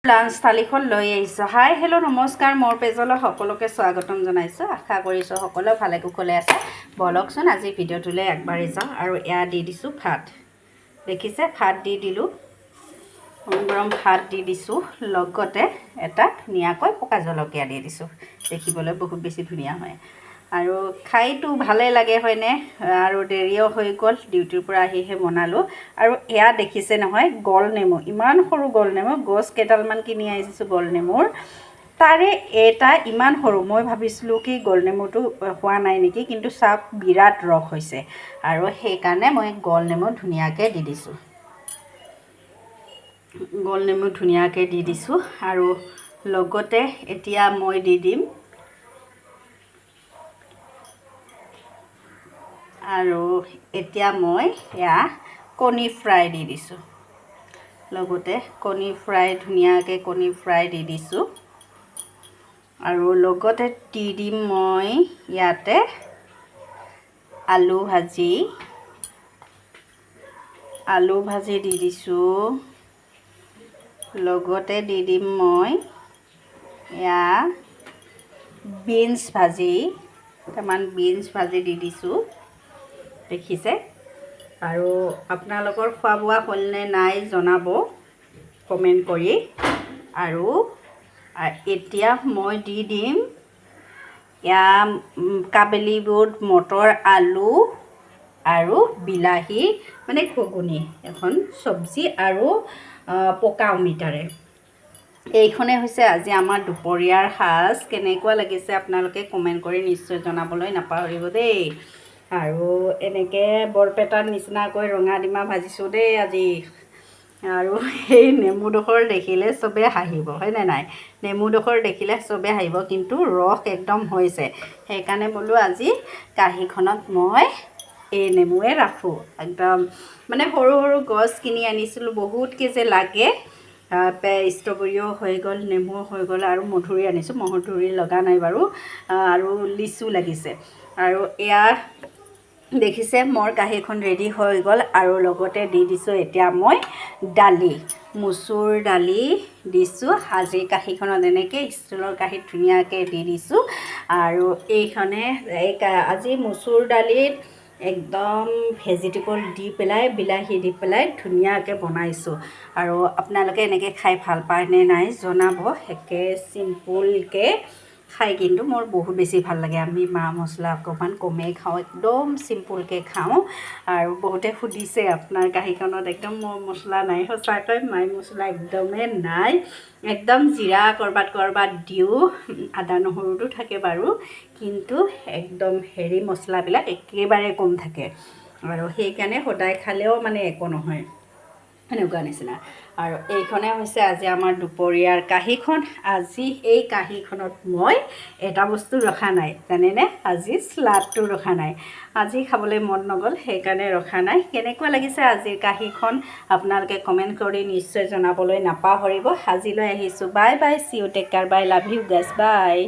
Lunch থালিখন লৈ আহিছোঁ। হাই, hello', নমস্কাৰ। মোৰ পেজলৈ সকলোকে স্বাগতম জনাইছোঁ। আশা কৰিছোঁ সকলোৱে ভালে কুশলে আছে। ব'লকচোন, আজি ভিডিঅ'টোলৈ আগবাঢ়ি যাওঁ। আৰু এয়া দি দিছোঁ ভাত। দেখিছে, ভাত দি দিলোঁ, গৰম গৰম ভাত দি দিছোঁ। লগতে এটা ধুনীয়াকৈ পকা জলকীয়া দি দিছোঁ। দেখিবলৈ বহুত বেছি ধুনীয়া হয় আৰু খাইতো ভালেই লাগে, হয়নে? আৰু দেৰিও হৈ গ'ল, ডিউটিৰ পৰা আহিহে বনালোঁ। আৰু এয়া দেখিছে নহয়, গোল নেমু, ইমান সৰু গোল নেমু। গছ কেইডালমান কিনি আনিছোঁ গোল নেমুৰ, তাৰে এটা ইমান সৰু। মই ভাবিছিলোঁ কি গোল নেমুটো হোৱা নাই নেকি, কিন্তু চাওক, বিৰাট ৰস হৈছে। আৰু সেইকাৰণে মই গোল নেমু ধুনীয়াকৈ দি দিছোঁ। গোল নেমু ধুনীয়াকৈ দি দিছোঁ। আৰু লগতে এতিয়া মই দি দিম, আৰু এতিয়া মই এয়া কণী ফ্ৰাই দি দিছোঁ। লগতে কণী ফ্ৰাই, ধুনীয়াকৈ কণী ফ্ৰাই দি দিছোঁ। আৰু লগতে দি দিম মই ইয়াতে আলু ভাজি। আলু ভাজি দি দিছোঁ। লগতে দি দিম মই এয়া বিনছ ভাজি, কেইটামান বিনছ ভাজি দি দিছোঁ। দেখিছে। আৰু আপোনালোকৰ খোৱা বোৱা হ'লনে নাই জনাব কমেণ্ট কৰি। আৰু এতিয়া মই দি দিম এয়া কাবেলি বুট, মটৰ, আলু আৰু বিলাহী, মানে ঘুগুনি এখন চব্জি আৰু পকা অমিতাৰে। এইখনে হৈছে আজি আমাৰ দুপৰীয়াৰ সাজ। কেনেকুৱা লাগিছে আপোনালোকে কমেণ্ট কৰি নিশ্চয় জনাবলৈ নাপাহৰিব দেই। আৰু এনেকৈ বৰপেটাৰ নিচিনাকৈ ৰঙা ডিমা ভাজিছোঁ দেই আজি। আৰু সেই নেমুডোখৰ দেখিলে চবে হাঁহিব, হয়নে নাই? নেমুডোখৰ দেখিলে চবে হাঁহিব, কিন্তু ৰস একদম হৈছে। সেইকাৰণে বোলো আজি কাঁহীখনত মই এই নেমুৱে ৰাখোঁ। একদম মানে সৰু সৰু গছ কিনি আনিছিলোঁ, বহুতকৈ যে লাগে। ষ্ট্ৰবেৰীও হৈ গ'ল, নেমুও হৈ গ'ল আৰু মধুৰি আনিছোঁ। মধুৰি লগা নাই বাৰু, আৰু লিচু লাগিছে। আৰু এয়া দেখিছে, মোৰ কাঁহীখন ৰেডি হৈ গ'ল। আৰু লগতে দি দিছোঁ এতিয়া মই দালি, মচুৰ দালি দিছোঁ। আজি কাঁহীখনত এনেকৈ ষ্টীলৰ কাঁহীত ধুনীয়াকৈ দি দিছোঁ। আৰু এইখনে এই আজি মচুৰ দালিত একদম ভেজিটেবল দি পেলাই, বিলাহী দি পেলাই ধুনীয়াকৈ বনাইছোঁ। আৰু আপোনালোকে এনেকৈ খাই ভাল পায়নে নাই জনাব। একে চিম্পুলকৈ খাই কিন্তু মোৰ বহুত বেছি ভাল লাগে। আমি মা মছলা অকণমান কমেই খাওঁ, একদম চিম্পুলকৈ খাওঁ। আৰু বহুতে সুধিছে, আপোনাৰ কাঁহীখনত একদম মছলা নাই। সঁচাকৈ মাই মছলা একদমেই নাই। একদম জিৰা ক'ৰবাত ক'ৰবাত দিওঁ, আদা নহৰুটো থাকে বাৰু, কিন্তু একদম হেৰি মছলাবিলাক একেবাৰে কম থাকে। আৰু সেইকাৰণে সদায় খালেও মানে একো নহয়, সেনেকুৱা নিচিনা। আৰু এইখনে হৈছে আজি আমাৰ দুপৰীয়াৰ কাঁহীখন। আজি এই কাঁহীখনত মই এটা বস্তু ৰখা নাই, জানেনে? আজি শ্লাডটো ৰখা নাই। আজি খাবলৈ মন নগ'ল, সেইকাৰণে ৰখা নাই। কেনেকুৱা লাগিছে আজিৰ কাঁহীখন আপোনালোকে কমেণ্ট কৰি নিশ্চয় জনাবলৈ নাপাহৰিব। আজিলৈ আহিছোঁ। Bye bye, see you, take care, bye, love you guys, bye.